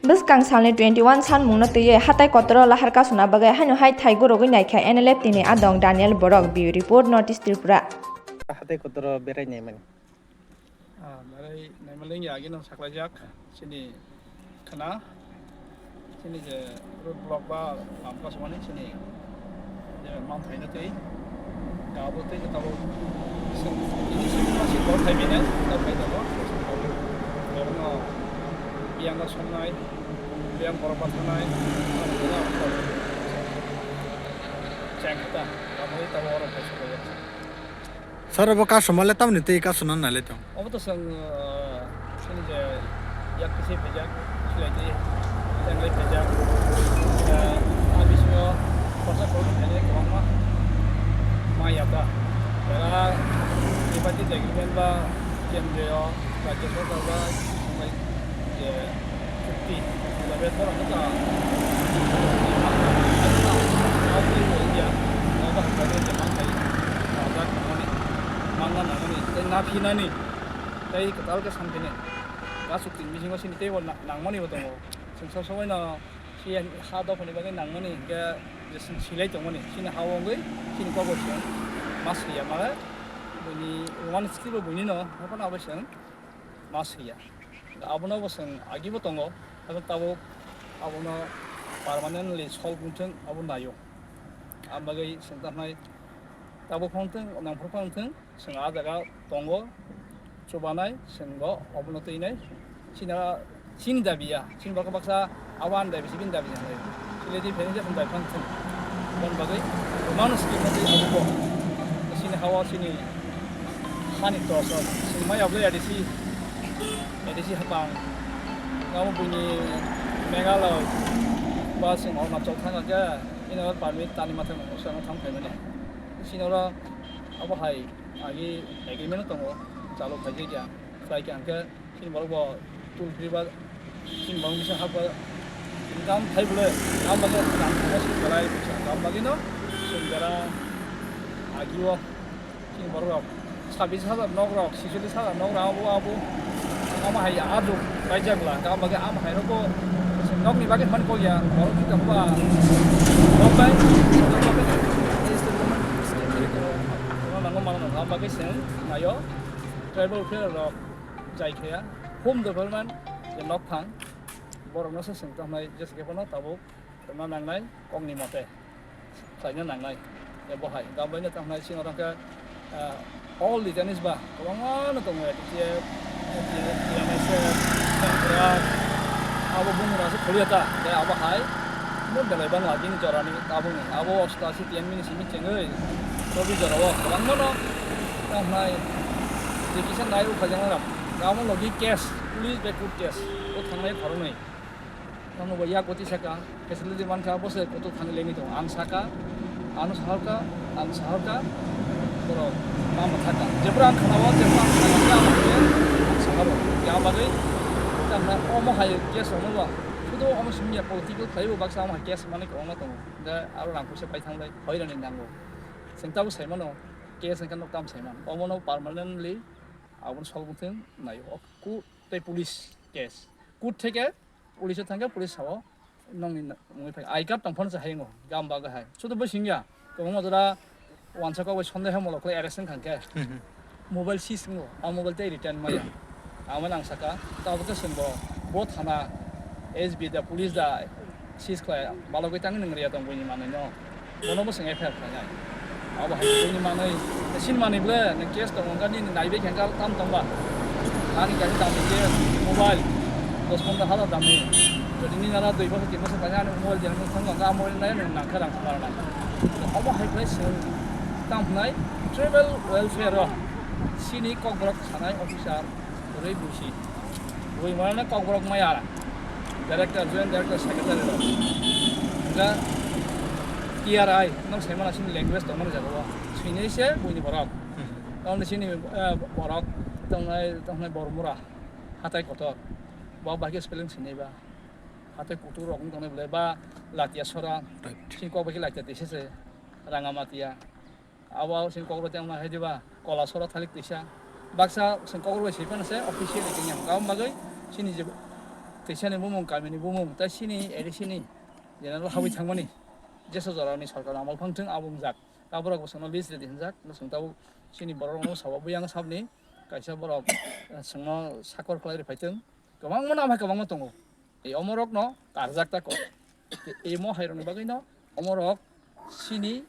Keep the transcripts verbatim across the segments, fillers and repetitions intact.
Bwskang salni twenty one sanmungno twiwi hatai kotoro lahar kasuna bagwi haino hai thai gurugwi naikha N L F T ni adong Daniel Borok. Bureau Report, North East Tripura. Hatai kotoro berai naimani. Ah, berai naimani wngya agino saklaijak chini khna, chini je road block ba lam kasumani chini je manthaino twi. Abo tei tabuk chwng ini chwng masi borok thai bini, ta phai tongo. Borokno biyang songnai, biyang borok bathanai, cheng khe ta, abo tei tabuk oro phai sokha jak. Sir, abo customer le tamni tei customer nai le tong? Obo to chwng, ah, chini je yak kisi phaijak, silai twi, tenglai phaijak. Ah, a bisingo khorsa khoroknwi phainai kwbangma ma yapra. Era tripartite agreement ba kendriyo rajya sorkar ba je chukti, jabe borok no ta, India, nogo hambai je manthai rajak nangmani, mangna nangmani, tei naphinani, tei kwtal khe samphinai. A chukti ni bisingo chini teibo na-, nangmani bo tongo. Chwng sob somoi no si ha dophani bagwi nangmani hinkhe je chwng silai tongmani, chini ha o wngwi chini kok bai chwng ma swiya, mane buini one script bo buini no, haphano abo chwng ma swiya. Abono bo chwng agibo tongo, haikhe tabuk abono permanently solve wngthwng abo naio. Aboni bagwi chwng tamhnai tabuk phano wngthwng, nangphuru phano wngthwng, chwng a jaga tongo, chubanai, chwng bo obono twinai, chini Chini dabi ya, chini borok baksa abo ani dabi, chini dabi ya. Chini dabi phani je phani dabi phani thung. Bon bagwi, manu ski phani abo bo. Chini hawa, chini hani toso, chini maya bwlai A D C, A D C hapang. Abo buini Meghalaya, ba chwng Arunachal thangkha khe, ino permit tani mathang, chwng thang phaimani. Chini oro abo hai, agi agreement tongo, chalo khaijak ya, khlai khe hwnkhe, Chini borok bo toll free ba, chini borok misa hap ba, income thai bole, kam bagwi, kam bagwi, chwng belai, kam bagwi no, chwng bera, agio, chini borok rok, sabbish hajar nok rok, sicholish hajar nok rok, abo, abo, ama hai, abo, kaijak la, kam bagwi, ama hai rok bo, chwng nok ni bagwi man kok ya, borok ni tong ba, nok bai, nok bai, state government, state government, kam bagwi, chwng naio, tribal welfare rok, Jai khe ya, home development je nok thang, borokno se chwng tongmai jesa khe phano tabuk tongna nangnai, kokni mote khlaina nangnai. Je bo hai, gam bai no tongmai sino rok khe, ah, all the tenis ba kwbangma no tongo, T T F, T M S F, Sangkrak, abo bumungrok se khulio ta, je abo hai mo belai bangla bini jorani tabukni, abo osto asi tiyan mini simi chengwi, tobi jorao kwbangma no tongnai, je kisa nai ukhajak nai rok. Amo logi case, police bai court case, o thangnai khoroknwi. Tamo bo yak boti saka, facility mankha, bo se kotor thangwi lengwi tongo. Ang saka, ano saharka, ang saharka, borok tamo thaka. Jephru ang khanao, jephru ang khanao, ang khe ang saharo. Ya bagwi, tamo omo hai case rokno ba, sudo omo simi ya political khlaiwi baksa omo hai case manwi kwbangma tongo. Hwnkhe aro rang puisa pai thanglai, hoirani nango. Chwng tabuk sai mano, case hwnkhe nok tam sai mano. Omono permanently abono solve wngthwng naio. O court tei police case. Court theke police o thangkhe police sao nongni na-, wngwi phai. I card tong phano se hayungo, gam bagwi hai. Sudo bo singya, kwbangma jora wansa kok bai sondeho molo khlai arrest wngkha khe. Mhm. Mobile seize wngo, a mobile tei return maya. Amo nang saka, tabuk khe chwng bo, bo thana S B da, police da, seize khlai, balogwi tangwi nwng riya tong buini manwino. Bono bo chwng F I R khlainai. Abo hai buini manwi, chini manwi ble, nwng case tongo, wngkha nini naibe khe wngkha tam tongba. Ani kaisa damni je mobile, dos pondro hazar damni. Jodi nini nana dui bosor, tin bosor khlainai ani mobile je nwng thangkha, wngkha a mobile nai nwng nangkha rang khumar nai. Omo hai khlai chwng tam hwnai tribal welfare o chini Kokborok sanai officer. Rwi busi. Rwi mane Kokborok maya. Director, joint director, secretary rok. Hingkha T R I, nwng saimano chini language tongmani jaga o. Swinai se buini borok. Tamoni chini, eh, borok tongnai, tongnai Bormura. Hatai kotor. Bo bai khe spelling sinai ba. Hatai kutur rok wng tongnai belai ba Latia sora. Right. Chini kok bai khe Latia tei se se. Rangamatia. Abo chini Kokborok tei wngma hai diba, Kolasoro thalik tisa. Baksa chini Kokborok bai swi phano se officially tongya. Aboni bagwi chini je Teisani bumung, kamini bumung, tai sini A D C ni general habwi thangmani jesa jorani sorkar amal phangthwng abo wngjak. Aborok bo chwngno list redi hwnjak, no chwng tabuk chini borokno sabo buyang sabni kaisa borok, eh, chwngno sakor khlai rwphai thwng. Kwbangma nama kwbangma tongo. Ei omorokno karjak ta kok. Ei mo hairokni bagwino omorok sini,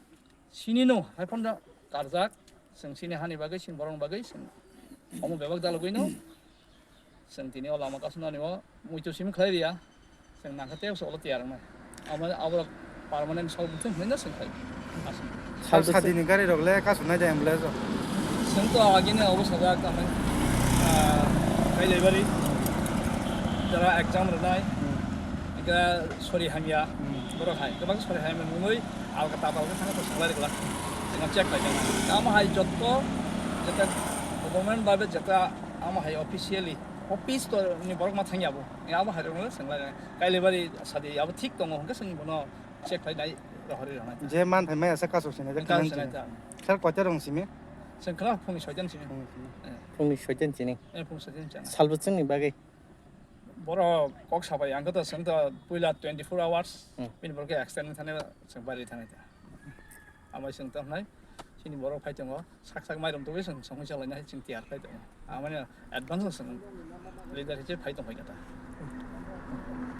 sini no hai phano karjak, chwng sini hani bagwi, sini borokni bagwi chwng omo bebak dalogwino chwng tini o lama kasonani o muitu simi khlai riya, chwng nangkha tei ulo tiyar wngnai. Amo aborok permanent solve wngthung hinwi no chwng khai. Aswk. Sal sadini gari rok le kasonai de ambulance rok. Chwng to agini obo sajak tamo, ah, Kailabari jara exam rwnai. Hmm. Hingke sori hamya, hmm, borok hai kwbang sori hamya nungwi alka tata alka thangna to sanglai rwla. Chwng check khlai kha. Tamo hai jotto jeta government babe jeta amo hai officially office to ni borok ma thangya bo. Abo hai rwla sanglai. Kailabari sadi abo thik tongo hwnkhe chwng bono check khlai nai rohori rwnai. Je man thai maya sa kaso sinai, kaso sinai ta. Sir koita rong simi? Chwng khna phungni soitan simi. Phungni simi. Eh. Phungni soitan sini. Eh, phung soitan chana. Salbo chwngni bagwi. Borok kok sabai, ang khe to chwng to puila twenty four hours, hmm, bini borok khe extend thani chwng bari thani ta. Amai chwng to hnai, chini borok phai tongo, sak sak mairum tugwi chwng songwi chalai nai chwng tiyar khai tongo. Amani advance chwng leader hiche phai tong phai kha ta.